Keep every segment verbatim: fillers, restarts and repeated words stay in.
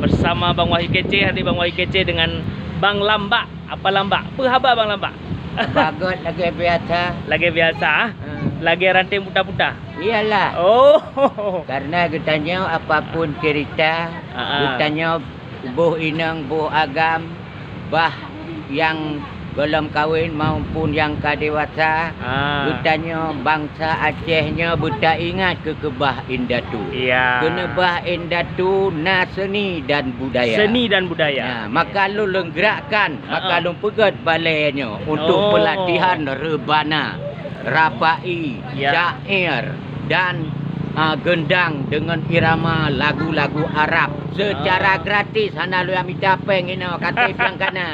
Bersama Bang Wahyu Kece, hadir Bang Wahyu Kece dengan Bang Lambak. Apa Lambak? Apa haba Bang Lambak? Bagot lagèe biasa. Lagèe biasa, ah? Hmm. Lagèe ranting puta-puta. Iyalah. Oh. Karena geutanyoe apapun cerita, ah, ah, geutanyoe boh inong, boh agam, bah nyang golom kawen maupun nyang ka dewasa, ah, geutanyoe bangsa Aceh nyoe beutaingat keu keubah indatu. Iya. Keuneubah indatu na seni dan budaya. Seni dan budaya. Nah, maka lôn, lôn gerakkan, maka, ah, lôn peugöt balè nyoe untuk, oh, pelatihan rebana, rapai, ya, syair, dan, ah, gendang dengan irama lagu-lagu Arab secara, ah, gratis, hana lôn mita péng inoe, ka trép nyang kana.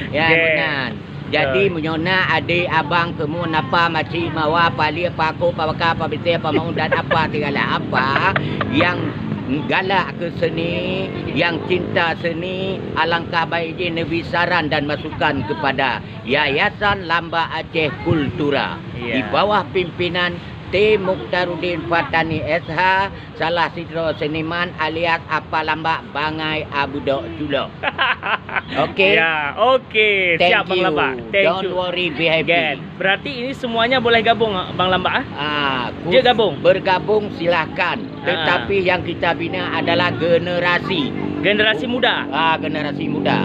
Ya, oke, meunan. Jadi, betul, meunyoe na adé abang, keumun, apa, maci, mawa, paliek, pakok, pabaka, pabisée, pamaun, dan apa sigala apa nyang galak keu seni, nyang cinta seni, alangkah baik jih neubri saran dan masukan kepada Yayasan Lambak Aceh Kultura, iya, di bawah pimpinan T Mukhtaruddin Fatani S H, salah sidroe seniman alias Apa Lambak Bangai Abudok Julok. Oke? Ya, oke. Thank you. Siap, Bang Lambak. Thank you. Don't worry, be happy. Kan. Berarti ini semuanya boleh gabung, Bang Lambak, ah? Ah, jeuet gabung. Bergabung silahkan. Ah. Tetapi yang kita bina adalah generasi. Generasi muda. Ah, generasi muda.